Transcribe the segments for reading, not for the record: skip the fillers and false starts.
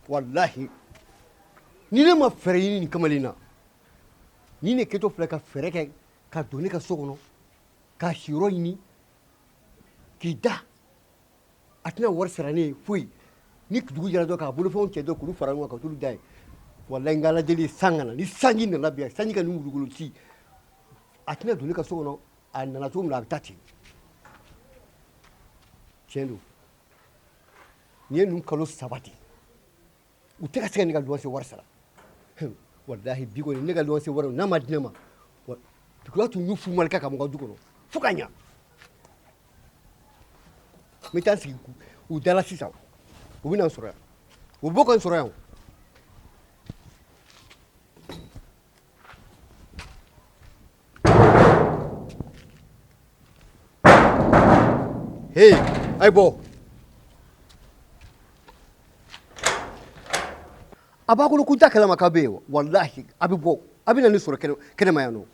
Walahi ni ne ma fɛɛrɛ ɲini nin kamalen na, ni ne kɛtɔ filɛ ka fɛɛrɛ kɛ ka don ne ka so kɔnɔ k'a siyɔrɔ ɲini k'i da, a tɛna wari sara ne ye foyi. Ni dugu jɛra dɔrɔn k'a bolofɛnw cɛ dɔrɔn k'olu fara ɲɔgɔn kan ka t'olu da yen. Walahi n ka Ala deli ye san ka na, ni sanji nana bi, sanji ka nin wulukolo ci, a tɛna don ne ka so kɔnɔ. A nana cogo min na, a bɛ taa ten. Tiɲɛ don, nin ye ninnu kalo 3 de ye, u tɛ ka se ka ne ka luwanse wari sara. Walahi bi kɔni ne ka luwanse wari n'a ma di ne ma, duguya tun y'u fu malika ka bɔ n ka du kɔnɔ fo ka ɲa. N bɛ taa n sigi u da la sisan, u bɛ na n sɔrɔ yan, u bɛ bɔ ka n sɔrɔ yan. Hey, a ye bɔ. A b'a kɔnɔ ko n t'a kalama k'a bɛ yen. Walahi a bɛ bɔ, a bɛ na ne sɔrɔ kɛnɛma yan nɔ.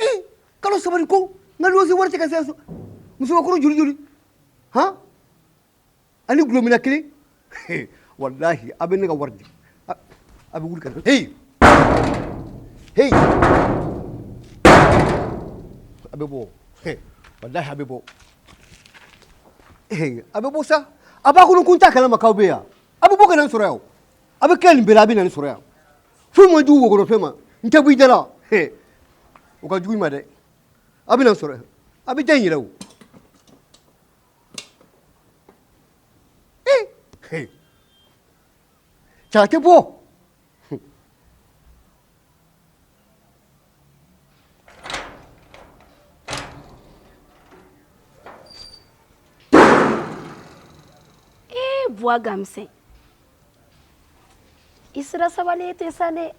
Ee, kalo 3 ni ko n ka luwanse wari tɛ ka se musobakɔrɔ joli joli han, ani gulɔmina kelen. Walahi a bɛ ne ka wari di, a bɛ wuli ka na. Hey hey, a bɛ bɔ. Walahi a bɛ bɔ, a bɛ bɔ sa. A b'a kɔnɔ ko n t'a kalama k'aw bɛ yan. A bɛ bɔ ka na n sɔrɔ yan. A bɛ tila nin bɛɛ la, a bɛ na ne sɔrɔ yan. Foyi man jugu wokɔrɔfɛn ma, n tɛ bɔ i da la. O ka jugu i ma dɛ. A bɛ na n sɔrɔ yan, a bɛ da in yɛrɛ o. Cɛ, a tɛ bɔ. Ee, Buwa Gamisɛn, i sera sabali tɛ sa dɛ.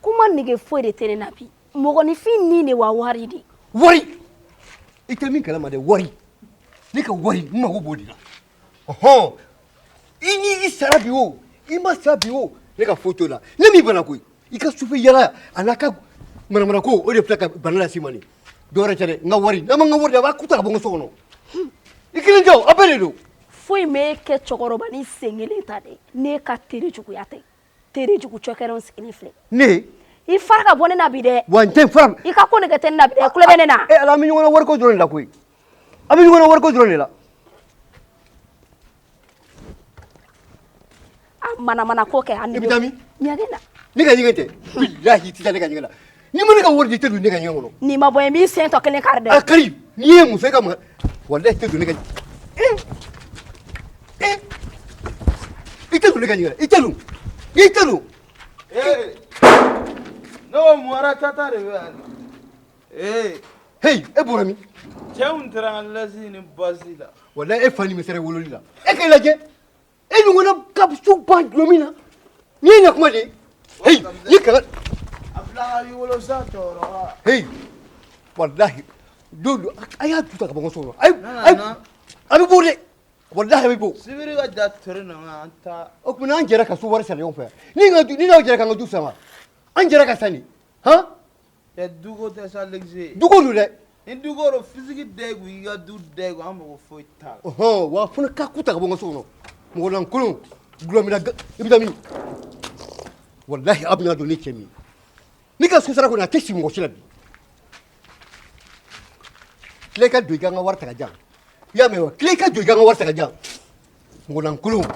Kuma nege foyi de tɛ ne na bi. Mɔgɔninfin ni de wa wari de? Wari, i tɛ min kalama dɛ, wari. Ne ka wari, n mago b'o de la. Ɔhɔn, i ni i sara bi o, i ma sa bi o, ne ka foyi t'o la. Ne m'i bana koyi. I ka sufɛ yala a n'a ka manamana ko, o de filɛ ka bana lase i ma nin. Dɔwɛrɛ tɛ dɛ, n ka wari. N'a ma n ka wari di, a b'a ku ta ka bɔ n ka so kɔnɔ. I kelen tɛ o, a bɛɛ de don. Foyi m'e kɛ cɛkɔrɔba ni sen kelen ta dɛ, n'e ka tere juguya tɛ. Tere jugu cɛkɛrɛw sigilen filɛ. Ne i fara ka bɔ ne na bi dɛ. Wa n tɛ fara. I ka ko nege tɛ ne na bi dɛ, kulo bɛ ne na. E Ala, an bɛ ɲɔgɔn na wariko dɔrɔn de la koyi. An bɛ ɲɔgɔn na wariko dɔrɔn de la. A manamana ko kɛ a I bɛ taa min? Ɲɛgɛn na. Ne ka ɲɛgɛn tɛ. Bilahi i tɛ taa ne ka ɲɛgɛn na. N'i ma ne ka wari di, i tɛ don ne ka ɲɛgɛn kɔnɔ. N'i ma bɔ yen, n b'i sen tɔ kelen kari dɛ. A kari. N'i ye muso ye ka ma, walahi i tɛ don ne ka. Ee ee, i tɛ don ne ka ɲɛgɛn na, i tɛ don, i tɛ don. Ee, ne ko mun wɛrɛ tata de bɛ yan? Ee. Hey, e bɔra min? Cɛ kun taara n ka lɛsi ni basi la. Walahi e fa nimisara wololi la. E k'i lajɛ. E ɲɔgɔnna ka so ban dulɔ min na. Nin ye ɲakuma de ye. Hey, ni kana. A bila ka b'i wolo sa cɛkɔrɔba. Hey, walahi don don a y'a du ta ka bɔ n ka so kɔnɔ. Ayi ayi, a bɛ bɔ dɛ. Walahi a bɛ bɔ. Sibiri ka ja tere nana an ta. O tuma an jɛra ka so wari sara ɲɔgɔn fɛ. Ni n ka du, ni n'aw jɛra ka n ka du san wa? An jɛra ka san de. Han? Cɛ, duko tɛ sa Lɛkise. Duko don dɛ. Ni duko don, fisiki da i kun, i ka du da i kun, an mago foyi t'a la. Ɔhɔn, wa fana ka ku ta ka bɔ n ka so kɔnɔ. Mɔgɔ lankolon, dulɔminna, i bɛ taa min? Walahi a bɛna don ne cɛ min ye. Ne ka so sara kɔni, a tɛ si mɔgɔ si la bi. Tile ka don i ka n ka wari ta ka di yan. I y'a mɛn wa? Tile ka don i ka n ka wari ta ka di yan. Mɔgɔ lankolon.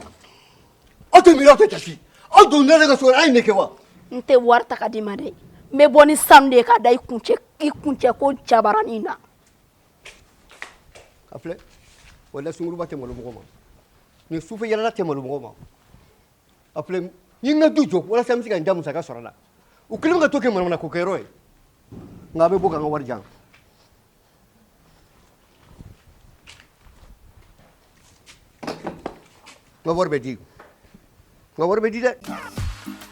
Aw tɛ miiri, aw tɛ jasi. Aw don ne ka so kɔnɔ, a ye nin kɛ wa? N tɛ wari ta ka d'i ma dɛ. N bɛ bɔ ni sanu de ye k'a da i kuncɛ, i kuncɛ ko jabaranin na. A filɛ, walahi sunguruba tɛ malo mɔgɔ ma. Nin sufɛ yalala tɛ malo mɔgɔ ma. A filɛ, n ye n ka du jɔ walasa n bɛ se ka n da musaka sɔrɔ a la. U kɛlen bɛ ka to kɛ manamana ko kɛyɔrɔ ye. Nka a bɛ bɔ ka n ka wari di yan. N ka wari bɛ di. N ka wari bɛ di dɛ.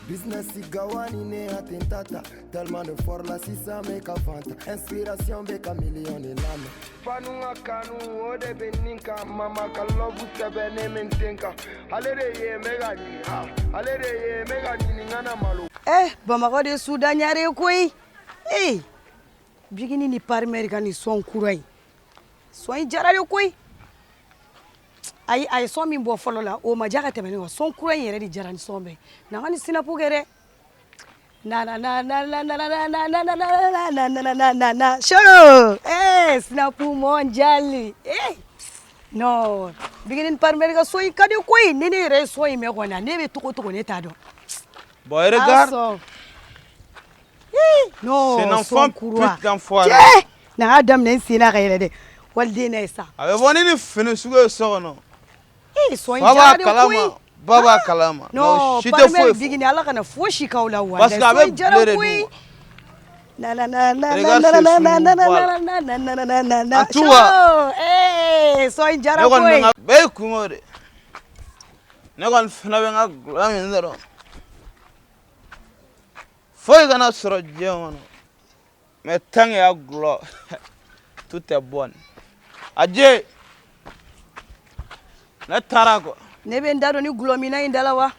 Business gawani ne atentata. Tellement de fort la sisan bɛ ka fanta. Inspiration bɛ ka million de lamɛn. Fanu ka kanu o de bɛ nin kan. Mama ka love sɛbɛnnen bɛ n ten kan. Ale de ye n bɛ ka ɲini ha. Ale de ye n bɛ ka ɲini n kana malo. Eh, Bamakɔ de suda ɲare koyi. Eh, Bigini ni Parimɛri ka nin sɔn kura in. Sɔn in jara de koyi. Ayi, a ye son min bɔ fɔlɔ la, o ma diya ka tɛmɛ ne kan. Son kura in yɛrɛ de diyara ni son bɛɛ. Na n ka ni snap kɛ dɛ. Na na na na na na na na na na na na na na na na na show. Eh, snap mondial. Eh. Non, Bigini Parmer ka son in ka di koyi. Ni ne yɛrɛ ye son in mɛn kɔni, ne bɛ togo togo, ne t'a dɔn. Bon, regarde. Non, C'est un enfant kura. pute d'enfoiré. Cɛ! Na y'a daminɛ n sen na ka yɛlɛ dɛ. Waliden n'a ye sa. A bɛ bɔ ni nin fini sugu ye so kɔnɔ. Eh, son in Fa b'a diyara de kalama, koyi. ba b'a kalama. Non, si tɛ Parmer foyi fɔ. Bigini, Ala kana fosi k'aw la wa. Parce que a Son in bɛ diyara blé de koyi. dun. Na na na na na Regarde na ce na na na na voilà. na na na na na na na. En tout cas, Show! Eh, son in diyara ne kɔni bɛ koyi. n ka bɛɛ ye kungo de. Ne kɔni fana bɛ n ka gulɔ min dɔrɔn. Foyi kana sɔrɔ diɲɛ kɔnɔ. Mais tant qu'il y a gulɔ, tout est bon. Adje, ne taara quoi. Ne bɛ n da don ni gulɔmina in da la wa,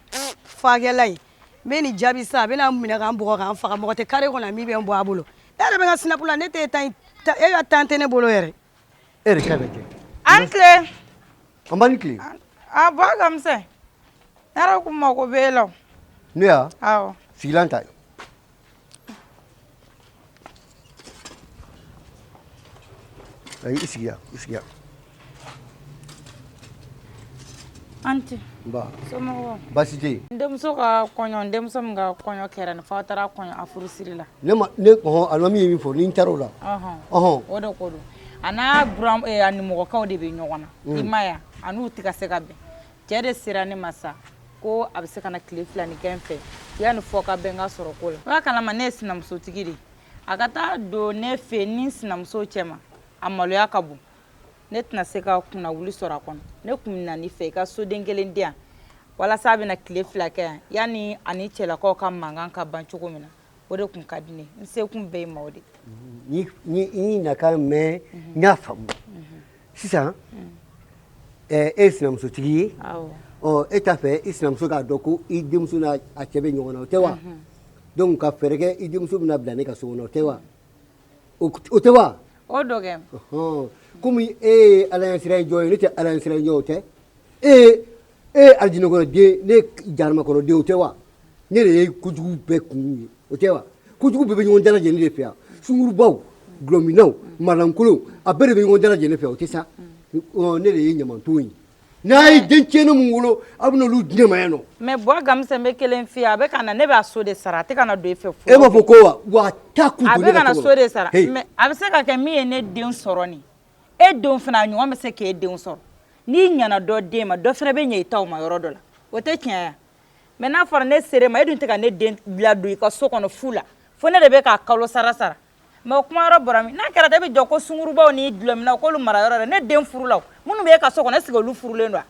fakɛla in. N bɛ nin jaabi sisan, a bɛna n minɛ k'an bugɔ k'an faga. Mɔgɔ tɛ kare kɔnɔ min bɛ n bɔ a bolo. Ne yɛrɛ bɛ n ka snap la, ne tɛ tan, e ka tan tɛ ne bolo yɛrɛ. E yɛrɛ k'a lajɛ. An tile. An b'a ni tile. A bɔ kamisɛn, ne yɛrɛ kun mako b'e la o. Ne ya? Awɔ. Sigilan ta. Ayi, i sigi yan, i sigi yan. An ti. Nba. Somɔgɔw? Baasi tɛ yen. N denmuso ka kɔɲɔ, n denmuso min ka kɔɲɔ kɛra nin fɔ aw taara kɔɲɔ a furusiri la. Ne ma ne ɔhɔn, alimami ye min fɔ, ni n taara o la. Ɔhɔn. Ɔhɔn. O de ko don, a n'a buran a nimɔgɔkɛw de bɛ ɲɔgɔn na. I ma ye a n'u tɛ ka se ka bɛn. Cɛ de sera ne ma sa ko a bɛ se ka na tile 2 ni kɛ n fɛ yanni fɔ ka bɛn ka sɔrɔ ko la. I b'a kalama ne ye sinamusotigi de ye. A ka taa don ne fɛ yen ni sinamuso cɛ ma, a maloya ka bon. Ne tɛna se ka kunnawuli sɔrɔ a kɔnɔ. Ne kun na n'i fɛ i ka soden kelen di yan walasa a bɛna tile 2 kɛ yan yanni ani cɛlakaw ka mankan ka ban cogo min na. O de kun ka di ne ye, n sekun bɛɛ ye ma o de. Ni ni nakan mɛn, n y'a faamu sisan. E ye sinamusotigi ye. Ɔ, e t'a fɛ i sinamuso k'a dɔn ko i denmuso n'a a cɛ bɛ ɲɔgɔn na, o tɛ wa? Donc ka fɛɛrɛ kɛ i denmuso bɛna bila ne ka so kɔnɔ, o tɛ wa? O tɛ wa? O dɔ kɛ. Komi e ye Ala ɲɛsiran jɔn ye, ne tɛ Ala ɲɛsiran jɔn, o tɛ? E ye alijinɛ kɔnɔ den, ne ye jahanama kɔnɔ den, o tɛ wa? Ne de ye kojugu bɛɛ kun ye, o tɛ wa? Kojugu bɛɛ bɛ ɲɔgɔn dalajɛ ne de fɛ yan. Sungurubaw, gulɔminaw, malankolonw, a bɛɛ de bɛ ɲɔgɔn dalajɛ ne fɛ, o tɛ sa? Ne de ye ɲamanton ye. N'a ye den tiɲɛnen mun wolo, aw bɛ n'olu di ne ma yan nɔ. Mais bɔ kamisɛn, bɛ kelen f'i ye, a bɛ ka na, ne b'a so de sara, a tɛ ka na don e fɛ. E b'a fɔ ko wa wa taa kun a don ne bɛ ka ka na so so de sara. Hey. Mais a bɛ se ka kɛ min ye ne den sɔrɔ nin, e denw fana a ɲɔgɔn bɛ se k'e denw sɔrɔ. N'i ɲɛna dɔ den ma, dɔ fana bɛ ɲɛ i taw ma yɔrɔ dɔ la, o tɛ tiɲɛ ye. Mais n'a fɔra ne sera ma, e dun tɛ ka ne den ladon i ka so kɔnɔ fu la, fo ne de bɛ k'a kalo sara sara. Mais o kuma yɔrɔ bɔra min? N'a kɛra ten, e bɛ jɔ ko sungurubaw ni dulɔminaw k'olu mara yɔrɔ dɛ. Ne den furula o, minnu bɛ e ka so kɔnɔ, est ce que olu furulen don wa?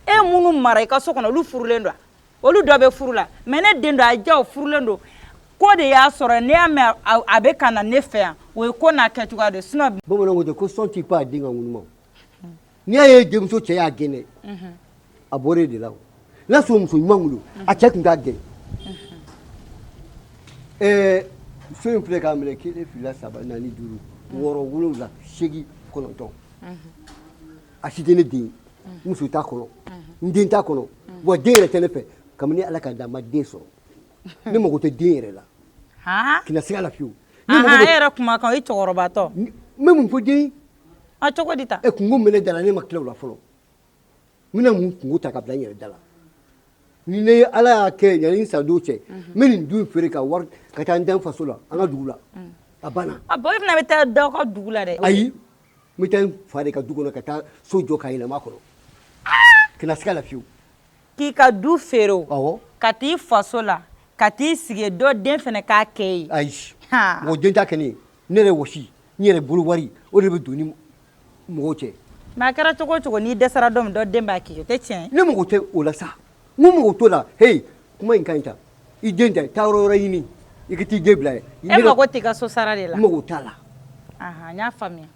E minnu mara i ka so kɔnɔ, olu furulen don wa? Olu dɔ bɛ furu la. Mais ne den don, a ja o furulen don. Ko de y'a sɔrɔ, n'i y'a mɛn a bɛ ka na ne fɛ yan, o ye ko n'a kɛcogoya de ye, sinon. Bamananw ko ten ko sɔn t'i pan a den ka ŋunu ma. N'i y'a ye denmuso cɛ y'a gɛn dɛ, a bɔra e de la o. N'a sɔrɔ muso ɲuman kun don, a cɛ tun t'a gɛn. Ɛɛ, so in filɛ k'a minɛ 1, 2, 3, 4, 5, 6, 7, 8, 9. A si tɛ ne den ye. N muso t'a kɔnɔ, n den t'a kɔnɔ, wa den yɛrɛ tɛ ne fɛ. Kabini Ala ka dan, ma den sɔrɔ. Ne mago tɛ den yɛrɛ la. K'i siga la fiyewu. E yɛrɛ kumakan, i cɛkɔrɔbatɔ. N bɛ mun fɔ den ye? A cogo di ta? E kungo min bɛ ne da la, ne ma tila o la fɔlɔ. N bɛna mun kungo ta ka bila n yɛrɛ da la? Ni ne Ala y'a kɛ yanni n sadon cɛ, n bɛ nin du in feere ka wari ka taa n da n faso la, an ka dugu la. A banna. A bɔn, e fana bɛ taa da aw ka dugu la dɛ. Ayi, n bɛ taa n fa de ka du kɔnɔ ka taa so jɔ ka yɛlɛma a kɔnɔ. Kana siga la fiyewu. K'i ka du feere o. Awɔ. Ka t'i faso la, ka t'i sigi dɔ den fana k'a kɛ ye. Ayi. Mɔgɔ den t'a kɛ ne ye. Ne yɛrɛ wɔsi, n yɛrɛ bolo wari, o de bɛ don ni mɔgɔw cɛ. Mais a kɛra cogo o cogo, n'i dɛsɛra don min, dɔ den b'a k'i ye, o tɛ tiɲɛ ye. Ne mago tɛ o la sa. N ko mago t'o la. Hey, kuma in ka ɲi tan. I den tɛ, taa yɔrɔ wɛrɛ ɲini. I ka t'i den bila yen. E mago t'i ka so sara de la. N mago t'a la. Ahan, n y'a faamuya.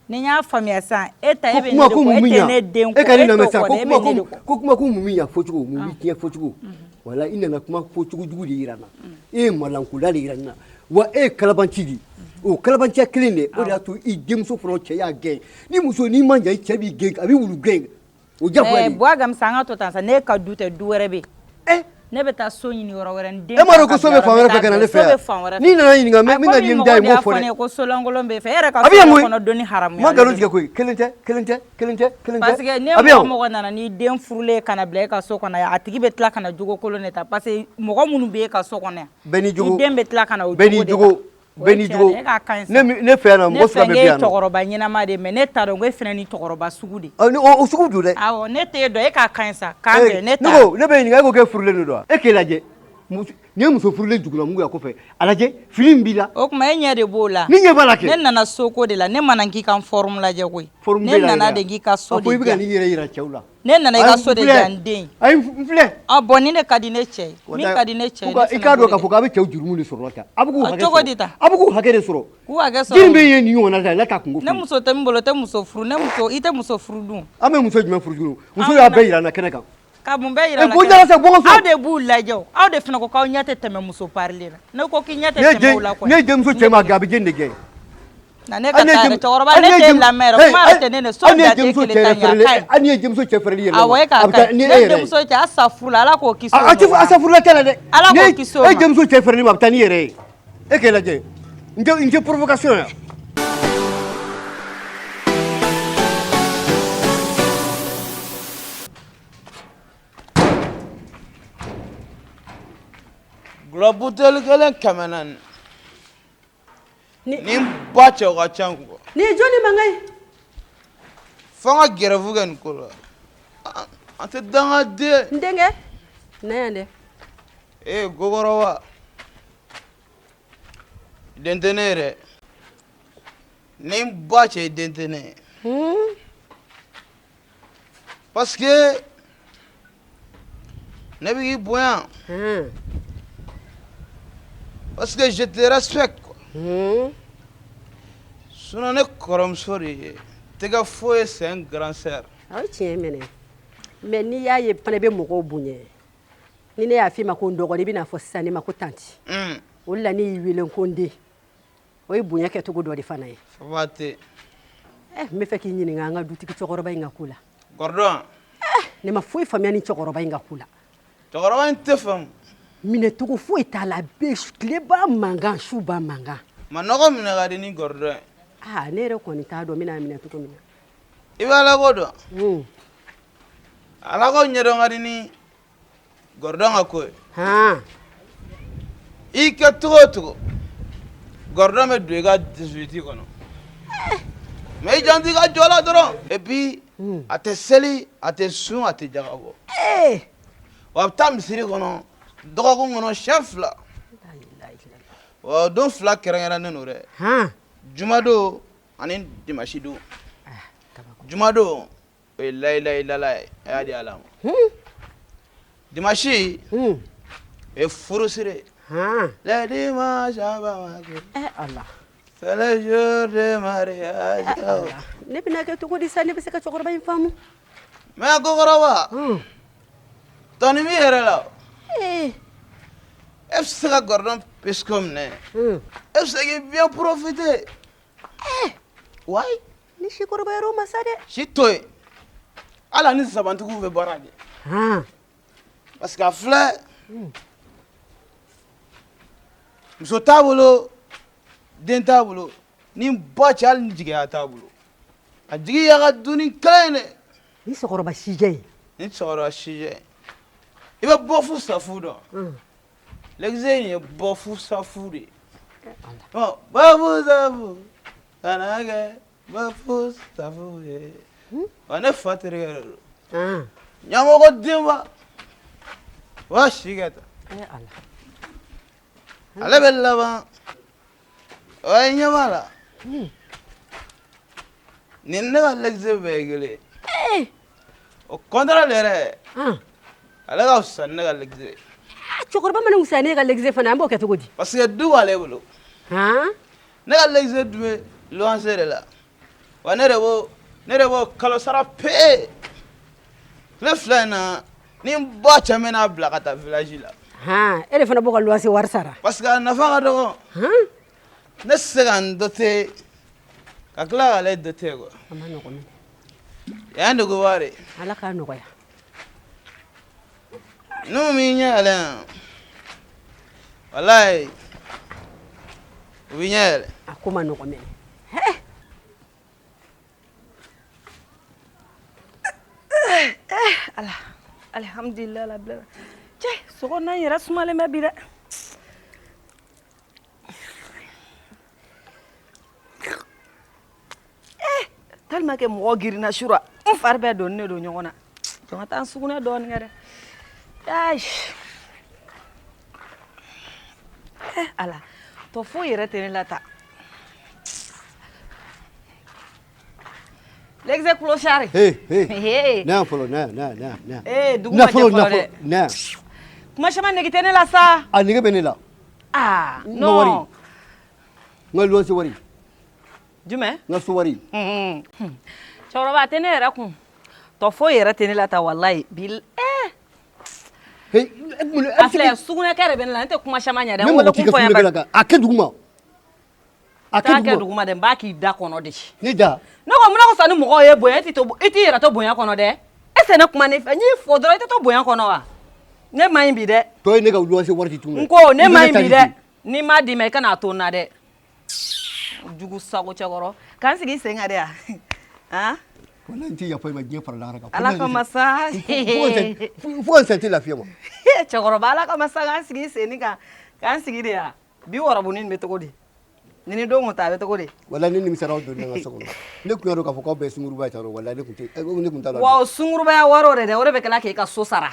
Ni n y'a faamuya sisan, e ta e bɛ ne de kɔ, e tɛ ne den kɔ, e ka ne e t'o lamɛn sisan, kɔ ko dɛ, e kuma bɛ ne de kɔ. ko kuma ko mun bɛ ɲa fɔcogo, mun bɛ tiɲɛ fɔcogo. Wala i nana kuma fɔcogo jugu de yira n na. E ye malankola de yira n na. Wa e ye kalabanci de ye. O kalabanciya kelen de, o de y'a to i denmuso fɔlɔ cɛ y'a gɛn. Ni muso n'i ma ɲa, i cɛ b'i gɛn, a b'i wulu gɛn. O diyagoya de ye. Buwa Gamisa, an ka to tan sa, ne ka du tɛ, du wɛrɛ bɛ yen. Eh? Ne bɛ taa so ɲini yɔrɔ wɛrɛ, n den E m'a dɔn kan ko ka so bila bɛ fan yɔrɔ wɛrɛ fɛ ka na ne min, fɛ so bɛ yan. fan wɛrɛ fɛ. N'i nana ɲininka, Ayi, min ka di komi n da mɔgɔw ye, de n b'o y'a fɔ fɔ ne dɛ. ye ko solankolon b'e fɛ, e yɛrɛ ka A bɛ so yan yɛrɛ koyi. kɔnɔ donni N ma haramuyalen nkalon don. tigɛ koyi. Kelen tɛ, kelen tɛ, kelen tɛ, kelen tɛ. Parce que ne A bɛ yan mɔgɔ o. mɔgɔ nana n'i den furulen ka na bila e ka so kɔnɔ yan, a tigi bɛ tila ka na jogo kolon de ta, parce que mɔgɔ minnu bɛ e ka so kɔnɔ yan, Bɛɛ n'i jogo. i den bɛ tila ka na o Bɛɛ n'i jogo de jogo. ta. O Bɛɛ ye n'i tiɲɛ jogo. de ye, e k'a ka ɲi Ne sa. ne fɛ yan nɔ, Ne mɔgɔ fila fɛ bɛ k'e ye yan nɔ. cɛkɔrɔba ɲɛnama de ye, mais ne t'a dɔn ko e fana ni cɛkɔrɔba sugu de. Ɔ, ni o sugu don dɛ. Awɔ, ne t'e dɔn, e k'a ka ɲi sa, k'an Eh, bɛn, ne ne t'a ko ne bɛ ɲininka, e ko k'e furulen de don wa? E k'e lajɛ. Nin ye muso furulen jugulamugu ye a kɔfɛ. A lajɛ, fini min b'i la. O tuma e ɲɛ de b'o la. Ni ɲɛ b'a la kɛ. Ne nana soko de la, ne ma na k'i ka forme lajɛ koyi. Forme Ne b'e la nana yɛrɛ. de k'i ka so A fɔ i de bɛ ka diya. n'i yɛrɛ yira cɛw la. Ne nana i ka Ayi, so de n filɛ. diya n den. Ayi, n filɛ. Ah bon, ni ne ka di ne cɛ ye. Min ka di ne cɛ ye, ne I fana k'a b'o dɔn k'a de fɔ k'a bɛ cɛw jurumu de sɔrɔ la tan. A bɛ k'u Ah, hakɛ cogo sɔrɔ. di tan? A bɛ k'u hakɛ de sɔrɔ. K'u hakɛ sɔrɔ. Jiri bɛ ye nin ɲɔgɔnna ta, la t'a kungo Ne f'i ye. muso tɛ min bolo, o tɛ muso furu. Ne muso, i tɛ muso furu dun. An bɛ muso jumɛn furu tuguni? Muso An y'a bɛna- bɛɛ yira n na kɛnɛ kan. Ka mun bɛɛ yira Eh, la bɔ kɛnɛ? jala sa, bɔ n ka so. Aw de b'u lajɛ o. Aw de fana ko k'aw ɲɛ tɛ tɛmɛ muso parilen na. Ne ko k'i ɲɛ tɛ Ne ye tɛmɛ o la den kɔni. ne ye denmuso cɛ ma gɛn, a bɛ jeni de gɛn. Na ne ka Hali ne ye taa yɛrɛ, den- cɛkɔrɔba, hali ne ne ye t'e den- lamɛn yɛrɛ. Hey, Kuma yɛrɛ hali- tɛ ne ne. So hali ne ye da t'e denmuso kelen cɛ ta yɛrɛ ɲɛ, a fɛrɛlen- ka ɲi. hali ne ye denmuso cɛ fɛrɛli yɛlɛma. Awɔ, e k'a A bɛ ka taa ɲi. ni e Ne yɛrɛ ye. denmuso cɛ, a sa furu la, Ala k'o kisi o A tɛ ɲɔgɔn ma. a safurula tɛ la dɛ. Ala Ne k'o ye- kisi o E ma. denmuso cɛ fɛrɛli ma, a bɛ taa n'i yɛrɛ ye. E k'e lajɛ. N tɛ provocation yan. Gulɔ buteli kelen 400. Ni n ba cɛ, o ka ca quoi. Nin ye jɔnni mankan ye? Fo n ka grève kɛ nin ko la. An tɛ dangaden. N denkɛ, na yan dɛ. Ee gokɔrɔba, den tɛ ne ye dɛ. Ni n ba cɛ, den tɛ ne ye. Parce que ne bɛ k'i bonya. Parce que je te respecte quoi. Sinon ne kɔrɔmuso de ye. Tɛgɛ foyi ye, c'est un grand sœur. A ye tiɲɛ minɛ, mais n'i y'a ye fana bɛ mɔgɔw bonya, ni ne y'a f'i ma ko n dɔgɔnin, i bɛna fɔ sisan ne ma ko tantie. O de la ne y'i wele ko n den. O ye bonya kɛcogo dɔ de fana ye. Faba tɛ. Ɛ, n bɛ fɛ k'i ɲininka an ka dutigi cɛkɔrɔba in ka ko la. Gordon. Ne ma foyi faamuya ni cɛkɔrɔba in ka ko la. Cɛkɔrɔba in tɛ faamu. Minɛcogo foyi t'a la, bɛ tile b'a mankan, su b'a mankan. Ma nɔgɔ minɛ ka di ni Gordon ye. Aa, ne yɛrɛ kɔni t'a dɔn n bɛna minɛ cogo min na. I bɛ Ala ko dɔn. Ala ko ɲɛdɔn ka di ni Gordon ka ko ye. I kɛ cogo o cogo, Gordon bɛ don i ka 18 kɔnɔ. Mais i janto i ka jɔ la dɔrɔn. Et puis a tɛ seli, a tɛ sun, a tɛ jaga bɔ. Wa a bɛ taa misiri kɔnɔ dɔgɔkun kɔnɔ siɲɛ 2. Wa o don 2 kɛrɛnkɛrɛnnen don dɛ. Jumadon ani dimanche don. Jumadon, o ye layilayilala ye, a y'a di Ala ma. Dimanche, o ye furusiri ye. Le dimanche à Bamako. Ala. C'est le jour de mariage. Ne bɛna kɛ cogo di sa? Ne bɛ se ka cɛkɔrɔba in faamu? Mais kokɔrɔba, tɔni b'i yɛrɛ la o. E bɛ se ka Gordon pisco minɛ. E bɛ se k'i bien profiter. Wayi. Ni si kɔrɔbayara o ma sa dɛ. Si to yen. Hali a ni sabantigiw bɛ baara kɛ. Parce que a filɛ, muso t'a bolo, den t'a bolo, ni ba cɛ, hali ni jigiya t'a bolo. A jigi y'a ka dumuni kelen ye dɛ. Ni cɛkɔrɔba sijɛ ye. Ni cɛkɔrɔba sijɛ ye. I bɛ bɔfu safu dɔn. L'exe in ye bɔfu safu de ye. Ɔ, bɔfu safu kana kɛ bɔfu safu ye. Wa ne fa terikɛ de don. Ɲɛmɔgɔ denba. O b'a si kɛ tan. Ale bɛ laban. O ye ɲɛ b'a la. Nin ne ka l'exe bɛɛ ye kelen ye. Au contraire yɛrɛ, ale ka fisa ni ne ka l'exe ye. Cɛkɔrɔba mana fisaya ne ka l'exe fana, an b'o kɛ cogo di? Parce que du b'ale bolo. Ne ka l'exe dun bɛ luwanse de la. Wa ne de b'o kalo sara paye. Tile 2 in na, ni n ba cɛ bɛna bila ka taa village la. E de fana b'o ka luwanse wari sara? Parce que a nafa ka dɔgɔ. Ne tɛ se ka n doter ka tila k'ale doter quoi. A ma nɔgɔn. Yan duguba de. Ala k'a nɔgɔya. N'u m'i ɲɛ yɛlɛ yan, walayi u b'i ɲɛ yɛlɛ. A ko ma nɔgɔn mɛnɛ. Ala, alihamudulila la bila. Cɛ, sokɔnɔna in yɛrɛ sumalen bɛ bi dɛ. Tellement que mɔgɔ girinna sura, n fari bɛɛ donnen don ɲɔgɔn na. Jɔn ka taa n sugunɛ dɔɔnin kɛ dɛ. Ayi. Ala, tɔ foyi yɛrɛ tɛ ne la ta. L'exe clochard. Hey, hey. Na fɔlɔ, na, na, na, na. Eh, dugu ma jɛ fɔlɔ dɛ. Na. Kuma caman nege tɛ ne la sa. A nege bɛ ne la. Ah, non. N ka luwanse wari. Jumɛn? N ka so wari. Cɛkɔrɔba, a tɛ ne yɛrɛ kun. Tɔ foyi yɛrɛ tɛ ne la ta walayi. Bi Hey, a filɛ, sugunɛkɛ de bɛ ne la, ne tɛ kuma caman ɲɛ dɛ. Ne mago t'i ka sugunɛkɛ la kan. A kɛ duguma. A kɛ duguma dɛ, n b'a k'i da kɔnɔ de. Ne da. Ne ko mun na ko sa ni mɔgɔw ye bonya, i t'i yɛrɛ to bonya kɔnɔ dɛ. E se ne kuma ne fɛ, n y'i fo dɔrɔn, i tɛ to bonya kɔnɔ wa? Ne ma ɲi bi dɛ. Tɔ ye ne ka luwanse wari di tuguni. N ko ne ma ɲi bi dɛ. N'i m'a d'i ma, i kana a to n na dɛ. Jugu sago cɛkɔrɔ. K'an sigi sen kan de yan. Han? Walayi n tɛ yafa i ma diɲɛ fara lahara kan. Ala kama sa. Fo ka n sa n tɛ lafiya ma. Cɛkɔrɔba, ala kama sa, k'an sigi sen kan. K'an sigi de yan. Bi wɔrɔbunin bɛ cogo di? Ni ni don ko ta a bɛ cogo di? Walayi ne nimisara aw donni na n ka so kɔnɔ. Ne tun y'a dɔn k'a fɔ k'aw bɛɛ ye sunguruba ye tan walayi ne tun t'a dɔn. Wa o sungurubaya wari o de dɛ, o de bɛ kila k'e ka so sara.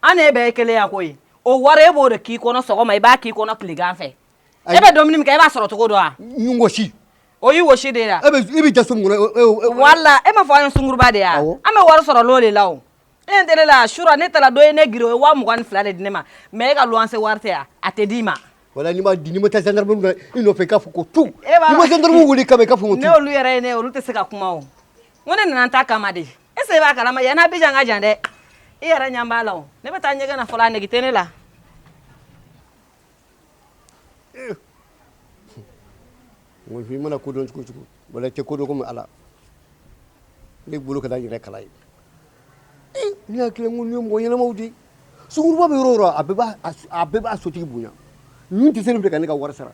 An n'e bɛɛ ye kelen ya koyi. O wari e b'o de k'i kɔnɔ sɔgɔma, i b'a k'i kɔnɔ tilegan fɛ. E bɛ dumuni min kɛ, e b'a sɔrɔ cogo dɔn wa? N wɔsi. O y'i wɔsi de ye. E bɛ ja so min kɔnɔ. Wala e m'a fɔ an ye sunguruba de ye wa? An bɛ wari sɔrɔ l'o de la o. E ɲɛ tɛ ne la, sura ne taara dɔ ye ne girin, o ye 22,000 de di ne ma. Mais e ka luwanse wari tɛ yan, a tɛ d'i ma. Wala n'i ma di, n'i ma taa gendarmerie la i nɔfɛ i k'a fɔ ko tu. N'i ma gendarmerie wele kama i k'a fɔ ko tu. Ne olu yɛrɛ ye ne, olu tɛ se ka kuma o. N ko ne nana n ta kama de. Est ce que e b'a kalama yan n'Abidjan ka jan dɛ. I yɛrɛ ɲɛ b'a la o. Ne bɛ taa ɲɛgɛn na fɔlɔ, a nege tɛ ne la. Mɔgɔninfin mana ko dɔn cogo cogo, wala i tɛ ko dɔn komi Ala. Ne bolo ka taa n yɛrɛ kala ye. Ne hakili la ko ninnu ye mɔgɔ ɲɛnamaw de ye. Sunguruba bɛ yɔrɔ o yɔrɔ, a bɛɛ b'a sotigi bonya. Ninnu tɛ se ne filɛ ka ne ka wari sara.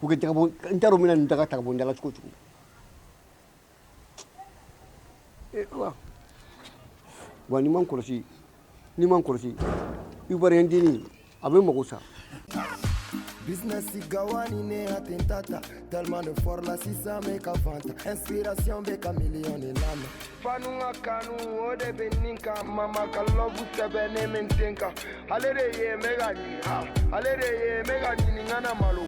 K'u kɛ jagabɔ, n t'a dɔn n bɛna nin daga ta ka bɔ n da la cogo cogo. Wa n'i ma n kɔlɔsi, n'i ma n kɔlɔsi, Ivoirien dennin a bɛ mago sa. Business gawani ne atentata, tellement de fort la sisan bɛ ka fanta, inspiration bɛ ka million de lamɛn. Fanu ka kanu o de bɛ nin kan, mama ka love sɛbɛnnen bɛ n ten kan, ale de ye n bɛ ka ɲini, ale de ye n bɛ ka ɲini n kana malo.